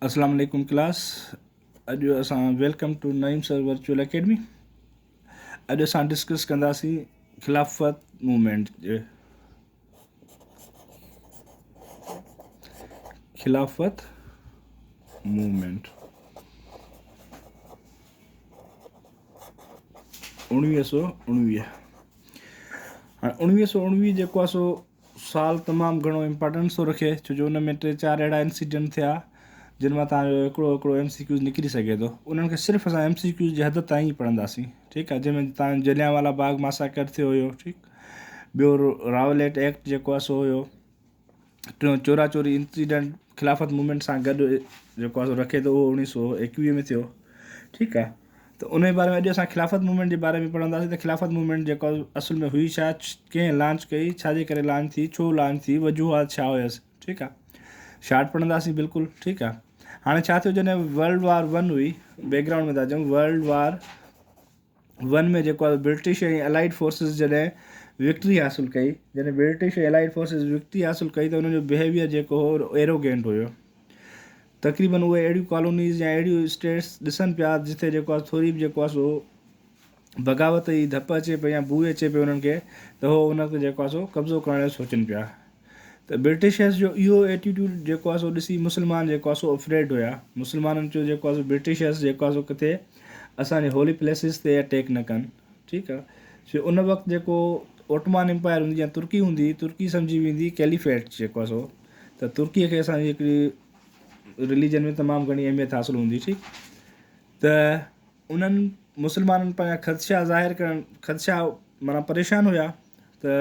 اسلام عليڪم ڪلاس اڄ اسان welcome to Naeem sir virtual academy اڄ اسان ڊسڪس ڪنداسين خلافت موومينٽ جي خلافت موومينٽ 1919 هاڻي 1919 جيڪو آهي سو سال تمام گهڻو امپارٽنس ٿو رکي ڇو جو ان ۾ ٽي چار اهڙا انسيڊنٽ ٿيا جن مان توهان جو هڪڙو هڪڙو ايم سي ڪيوز نڪري سگهي ٿو انهن کي صرف اسان ايم سي ڪيوز جي حد تائين ئي پڙهنداسين ٺيڪ آهي جنهن ۾ توهان جليان والا باغ ماساڪر ٿيو هيو ٺيڪ ٻيو راوليٽ ايڪٽ جيڪو آهي سو هيو ٽيون چورا چوري انسيڊنٽ خلافت موومينٽ سان گڏ جيڪو آهي سو رکي ٿو اهو اڻويهه سو ايڪويهه ۾ ٿيو ٺيڪ آهي ته ان جي باري ۾ اڄ اسان خلافت موومينٽ جي باري ۾ پڙهنداسين ته خلافت موومينٽ جيڪو اصل ۾ هئي ڇا ڪنهن لانچ ڪئي ڇا جي ڪري لانچ ٿي ڇو لانچ ٿي وجوهات ڇا هيس ٺيڪ آهي شارٽ پڙهنداسين بلڪل ٺيڪ آهي هاڻي ڇا ٿيو جڏهن ورلڊ وار ون هئي بيڪ گرائونڊ ۾ ٿا اچون ورلڊ وار ون ۾ جيڪو آهي برٽش ۽ الائيڊ فورسز جڏهن وڪٽري حاصل ڪئي جڏهن برٽش ۽ الائيڊ فورسز وڪٽري حاصل ڪئي ته انهن جو بهيويئر جيڪو هو ايروگينٽ هيو تقريبن اهي اهڙيون ڪالونيز يا اهڙيون اسٽيٽس ڏسن پيا جتي جيڪو آهي ٿوري به جيڪو آهي سو بغاوت جي ڌپ اچي پئي يا بوء اچي پئي انهن کي ته هو ان تي جيڪو آهي سو قبضو ڪرڻ جو سوچن پيا ته برٽشرز جو اهو ايٽيٽيوڊ جيڪو آهي سو ڏسي مسلمان جيڪو آهي سو افريڊ هيا مسلمانن چيو جيڪو آهي سو برٽشرز جيڪو آهي سو ڪٿي اسان جي هولي پليسز تي اٽيڪ نه ڪن ٺيڪ آهي سو ان وقت جيڪو اوٽمان امپائر هوندي يا ترڪي هوندي ترڪي سمجهي ويندي ڪيليفيٽ جيڪو آهي سو ته ترڪي کي اسان جي هڪڙي رليجن ۾ تمام گهڻي اهميت حاصل هوندي ٺيڪ ته انهن مسلمانن پنهنجا خدشا ظاهر ڪرڻ خدشا معنيٰ پريشان هيا ته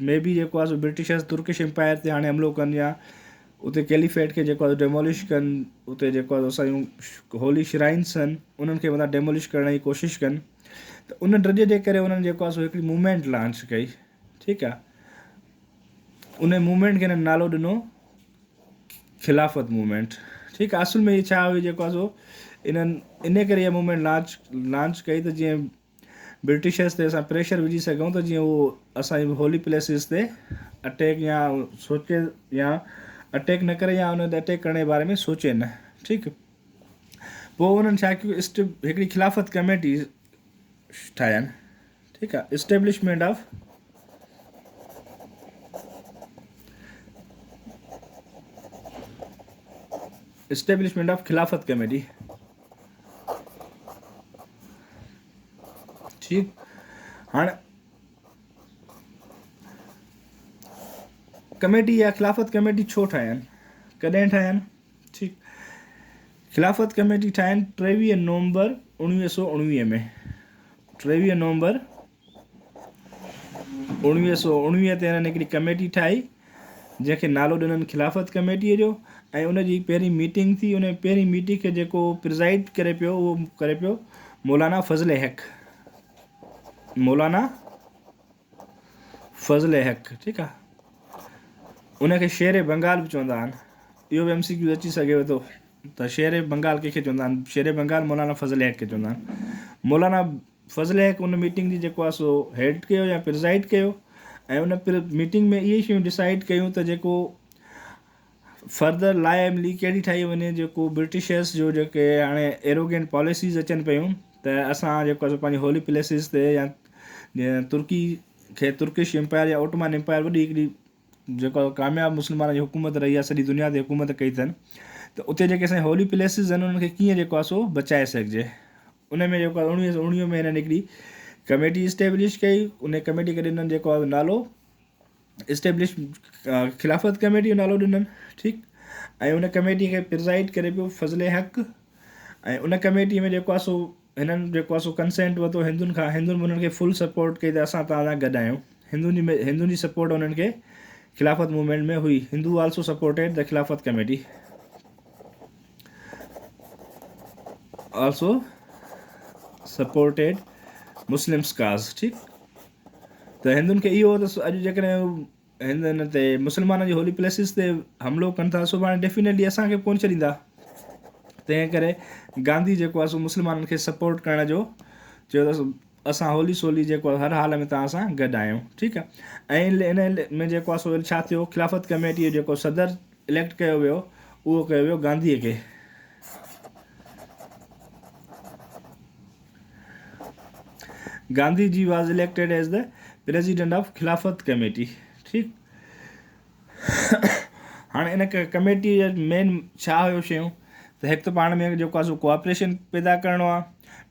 مي بي جيڪو آهي سو برٽشرز ترڪش امپائر تي هاڻي حملو ڪن يا اتي ڪيليفيٽ کي جيڪو آهي ڊيمولش ڪن اتي جيڪو آهي اسان جون هولي شرائنس آهن انهن کي مطلب ڊيمولش ڪرڻ جي ڪوشش ڪن ته ان ڊڄ جي ڪري انهن جيڪو آهي سو هڪڙي موومينٽ لانچ ڪئي ٺيڪ آهي ان موومينٽ کي هنن نالو ڏنو خلافت موومينٽ ٺيڪ آهي اصل ۾ هي ڇا هئي جيڪو آهي سو انهن ان ڪري اها موومينٽ لانچ لانچ ڪئي ته جيئن برٽشرس تي اسان پريشر وجهي سگهون ته جيئن هو اسانجي هولي پليسز تي اٽيڪ يا سوچي يا اٽيڪ نه ڪري يا ان تي اٽيڪ ڪرڻ جي باري ۾ سوچي نه ٺيڪ پوء انهن ڇا ڪيو هڪڙي خلافت ڪميٽي ٺاهين ٺيڪ آ establishment of establishment of Khilafat committee ٺيڪ هاڻ ڪميٽي يا خلافت ڪميٽي ڇو ٺاهين ڪڏهن ٺاهين ٺيڪ خلافت ڪميٽي ٺاهين 23 نومبر 1919 ۾ 23 نومبر 1919 تي هنن هڪڙي ڪميٽي ٺاهي جنهن کي نالو ڏنن خلافت ڪميٽيء جو ۽ ان جي پهرين ميٽنگ ٿي ان پهرين ميٽنگ کي جيڪو پرزائيڊ ڪري پيو اهو ڪري پيو مولانا فضل حق مولانا فضل حق ٺيڪ آ ان کي شير بنگال به چوندا آهن اهو به ايم سي ڪيو اچي سگهي ٿو ته شير بنگال ڪنهن کي چوندا آهن شير بنگال مولانا فضل حق کي چوندا آهن مولانا فضل حق ان ميٽنگ جي جيڪو آهي سو هيڊ ڪيو يا پرزائيڊ ڪيو ۽ ان ميٽنگ ۾ اهي شيون ڊسائيڊ ڪيون ته جيڪو فردر لاء عملي ڪهڙي ٺاهي وڃي جيڪو برٽشرس جو جيڪي هاڻي ايروگينٽ پاليسيز اچن پيون ته اسان جيڪو آهي سو پنهنجي هولي پليسز تي يا ترڪي کي ترڪش امپائر يا اوٽمان امپائر وڏي هڪڙي جيڪو ڪامياب مسلمانن جي حڪومت رهي آهي سڄي دنيا تي حڪومت ڪئي اٿن ته اتي جيڪي اسان هولي پليسز آهن انهن کي ڪيئن جيڪو آهي سو بچائي سگهجي ان ۾ جيڪو آهي 1919 ۾ هنن هڪڙي ڪميٽي اسٽيبلش ڪئي ان ڪميٽي کي ڏنن جيڪو آهي نالو اسٽيبلش خلافت ڪميٽي جو نالو ڏنن ٺيڪ ۽ ان ڪميٽي کي پرزائيڊ ڪري پيو فضل حق ۽ ان ڪميٽي ۾ جيڪو آهي سو هنن جيڪو آهي سو ڪنسينٽ ورتو هندن کان هندن به انهن کي فل سپورٽ ڪئي ته اسان توهان سان گڏ آهيون هندن جي هندن جي سپورٽ انهن کي خلافت موومينٽ ۾ هئي Hindu also supported the Khilafat committee also supported Muslims cause ٺيڪ ته هندن کي اهو هو ته اڄ جيڪڏهن هندن تي مسلمانن جي هولي پليسز تي حملو ڪن ٿا سڀاڻي ڊيفينيٽلي اسان کي به ڪونه ڇڏيندا تنهن ڪري گانڌي جيڪو آهي سو مسلمانن کي سپورٽ ڪرڻ جو چيو ته اسان هولي سولي جيڪو آهي هر حال ۾ توهان سان گڏ آهيون ٺيڪ آهي ۽ ان ۾ جيڪو آهي سو ڇا ٿيو خلافت ڪميٽي جو جيڪو صدر اليڪٽ ڪيو ويو اهو ڪيو ويو گانڌي کي. Gandhi ji was elected as the president of Khilafat committee ٺيڪ هاڻي ان ڪميٽي جو مين ڇا هيو شيون ته هڪ ته پاڻ ۾ جيڪو آهي سو ڪوآپريشن پيدا ڪرڻو آهي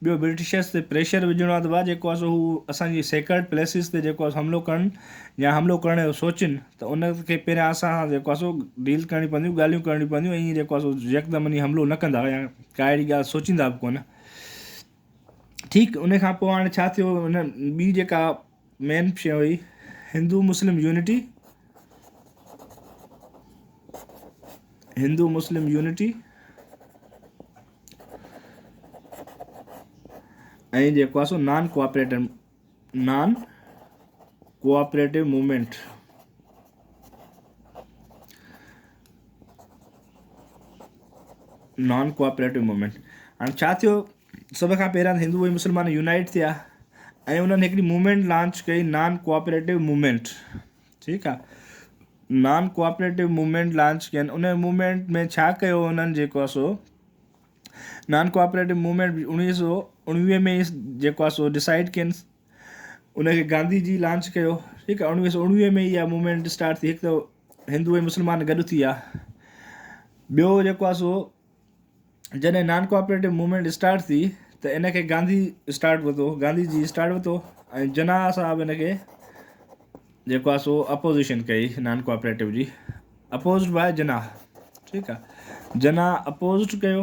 ٻيو برٽشرس تي پريشر وجهڻو آهي ته ڀاء جيڪو آهي سو هو اسانجي سيڪرڊ پليسز تي جيڪو آهي حملو ڪن يا حملو ڪرڻ جو سوچن ته ان کي پهريان اسان سان جيڪو آهي سو ڊيل ڪرڻي پونديون ڳالهيون ڪرڻيون پونديون ائين جيڪو آهي سو يڪدم وڃي حملو نه ڪندا يا ڪا اهڙي ڳالهه سوچيندا به ڪونه ٺيڪ ان کان پوء هاڻي ڇا ٿيو ان ٻي جيڪا مين شيء هئي Hindu Muslim unity Hindu Muslim unity ۽ جيڪو آهي سو non cooperative non cooperative movement non cooperative movement هاڻي ڇا ٿيو سڀ کان پهريان هندو ۽ مسلمان يونائيٽ ٿيا ۽ انهن هڪڙي موومينٽ لانچ ڪئي نان ڪوآپريٽو موومينٽ ٺيڪ آ نان ڪوآپريٽو موومينٽ لانچ ڪين ان موومينٽ ۾ ڇا ڪيو انهن جيڪو آ سو نان ڪوآپريٽو موومينٽ اڻويهه سو اڻويهه ۾ جيڪو آ سو ڊسائيڊ ڪين ان کي گانڌي جي لانچ ڪيو ٺيڪ آ اڻويهه سو اڻويهه ۾ اها موومينٽ اسٽارٽ ٿي هڪ ته هندو ۽ مسلمان گڏ ٿي ويا ٻيو جيڪو آ سو جڏهن نان ڪوآپريٽو موومينٽ اسٽارٽ ٿي ته ان کي گانڌي اسٽارٽ ورتو گانڌي جي اسٽارٽ ورتو ۽ جناح صاحب ان کي جيڪو آهي سو اپوزيشن ڪئي نان ڪوآپريٽو جي اپوزڊ باء جناح ٺيڪ آهي جناح اپوزڊ ڪيو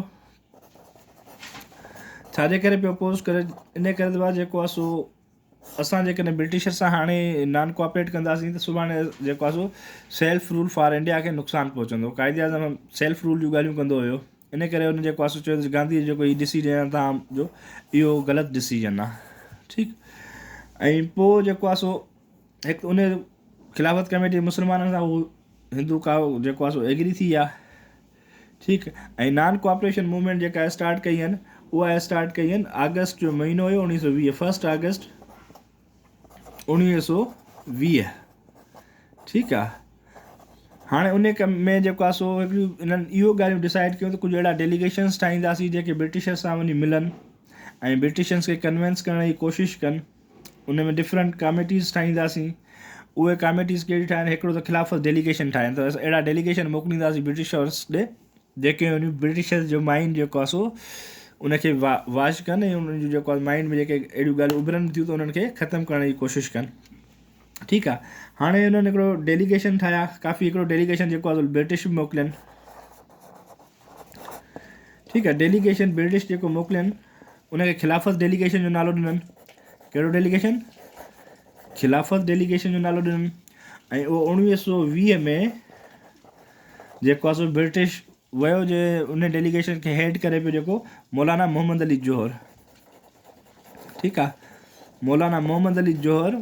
ڇاجي ڪري پيو اپوز ڪري ان ڪري ته جيڪو آهي سو اسان جيڪڏهن برٽشر سان هاڻي نان ڪوآپريٽ ڪنداسين ته سڀاڻي جيڪو آهي سو سيلف رول فار انڊيا کي نقصان پهچندو قائد اعظم سيلف رول جون ڳالهيون ڪندو هيو ان ڪري هن جيڪو آهي سو چيو ته گانڌي جو جيڪو هي ڊسيزن آهي تان جو اهو غلط ڊسيزن آهي ٺيڪ ۽ پوء جيڪو آهي سو هڪ ان خلافت ڪميٽي مسلمانن سان هو هندو کا جيڪو آهي سو ايگري ٿي ويا ٺيڪ ۽ نان ڪوآپريشن موومينٽ جيڪا اسٽارٽ ڪئي هن اها اسٽارٽ ڪئي هن آگسٽ جو مهينو هيو اڻويهه سو ويهه فرسٽ آگسٽ اڻويهه سو ويهه ٺيڪ آ هاڻي ان ڪم ۾ جيڪو آ سو هڪڙيون انهن اهو ڳالهيون ڊسائيڊ ڪيون ته ڪجهه اهڙا ڊيليگيشنس ٺاهينداسين جيڪي برٽشرس سان وڃي ملن ۽ برٽشنس کي ڪنوينس ڪرڻ جي ڪوشش ڪن ان ۾ ڊفرنٽ ڪاميٽيز ٺاهينداسين اهي ڪاميٽيز ڪهڙيون ٺاهن هڪڙو ته خلافت ڊيليگيشن ٺاهن ته اسان اهڙا ڊيليگيشن موڪلينداسين برٽشرس ڏي جيڪي ان برٽشرس جو مائنڊ جيڪو آهي سو ان کي واش ڪن ۽ انهن جو جيڪو آهي مائنڊ ۾ جيڪي اهڙيون ڳالهيون اڀرن ٿيون ته انهن کي ختم ڪرڻ جي ڪوشش ڪن ٺيڪ آهي هاڻي انهن هڪڙو ڊيليگيشن ٺاهيا ڪافي هڪڙو ڊيليگيشن جيڪو آهي برٽش به موڪلين ٺيڪ آهي ڊيليگيشن برٽش جيڪو موڪلين ان کي خلافت ڊيليگيشن جو نالو ڏنن ڪهڙو ڊيليگيشن خلافت ڊيليگيشن جو نالو ڏنن ۽ اهو اڻويهه سو ويهه ۾ جيڪو آهي سو برٽش ويو جي ان ڊيليگيشن کي هيڊ ڪري پيو جيڪو مولانا محمد علي جوهر ٺيڪ آهي مولانا محمد علي جوهر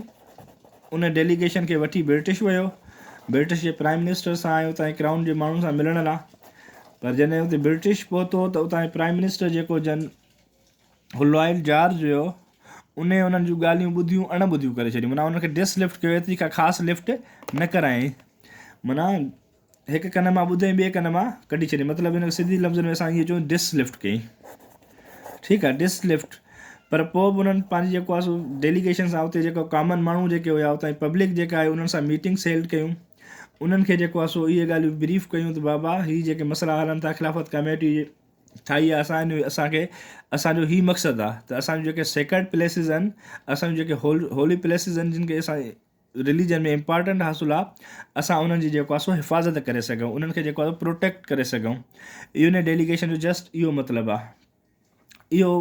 ان ڊيليگيشن کي وٺي برٽش ويو برٽش جي پرائم منسٽر سان ۽ اتان جي ڪرائون جي ماڻهن سان ملڻ لاء پر جڏهن اتي برٽش پهتو ته اتان جي پرائم منسٽر جيڪو جن لائيڊ جارج هيو ان انهن جون ڳالهيون ٻڌيون اڻ ٻڌيون ڪري ڇڏيون معنيٰ انهن کي ڊس لفٽ ڪيو ايتري ڪا خاص لفٽ نه ڪرايائين معنيٰ هڪ ڪن مان ٻڌي ٻئي ڪن مان ڪڍي ڇڏي مطلب هن سڌي لفظن ۾ اسان ائين چئون ڊس لفٽ ڪئي ٺيڪ آهي ڊس لفٽ پر پوء به انهن پنهنجي جيڪو آهي سو ڊيليگيشن سان اتي جيڪو ڪامن ماڻهو جيڪي هيا اتان جي پبلڪ جيڪا آهي انهن سان ميٽنگس هيلڊ ڪيون انهن کي جيڪو آهي سو اهي ڳالهيون بريف ڪيون ته بابا هي جيڪي مسئلا هلن ٿا خلافت ڪميٽي ٺاهي آهي اسان اسان کي اسان جو هي مقصد آهي ته اسان جون جيڪي سيڪرڊ پليسز آهن اسان جون جيڪي هولي پليسز آهن جن کي اسان رليجن ۾ امپارٽنٽ حاصل آهي اسان انهن جي جيڪو آهي سو حفاظت ڪري سگهون انهن کي جيڪو آهي پروٽيڪٽ ڪري سگهون اهو ان ڊيليگيشن جو جسٽ اهو مطلب آهي اهو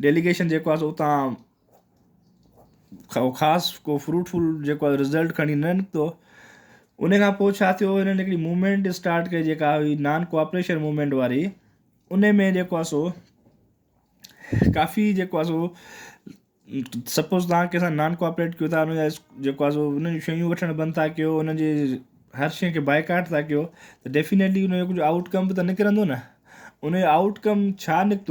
ڊيليگيشن جيڪو آهي سو اتان خاص ڪو فروٽفل جيڪو آهي رزلٽ کڻي نه نڪتو ان کان پوء ڇا ٿيو هنن هڪڙي موومينٽ اسٽارٽ ڪئي جيڪا هئي نان ڪوآپريشن موومينٽ واري ان ۾ جيڪو آهي سو ڪافي جيڪو آهي سو سپوز توهان ڪنهن سان نان ڪوآپريٽ ڪيو ٿا ان جا جيڪو آهي سو انهن جون شيون وٺڻ بند ٿا ڪيو انهن جي هر شيء کي بائيڪاٽ ٿا ڪيو ته ڊيفينيٽلي ان جو ڪجهه آئوٽ ڪم به ته نڪرندو نه ان جو آئوٽ ڪم ڇا نڪتو؟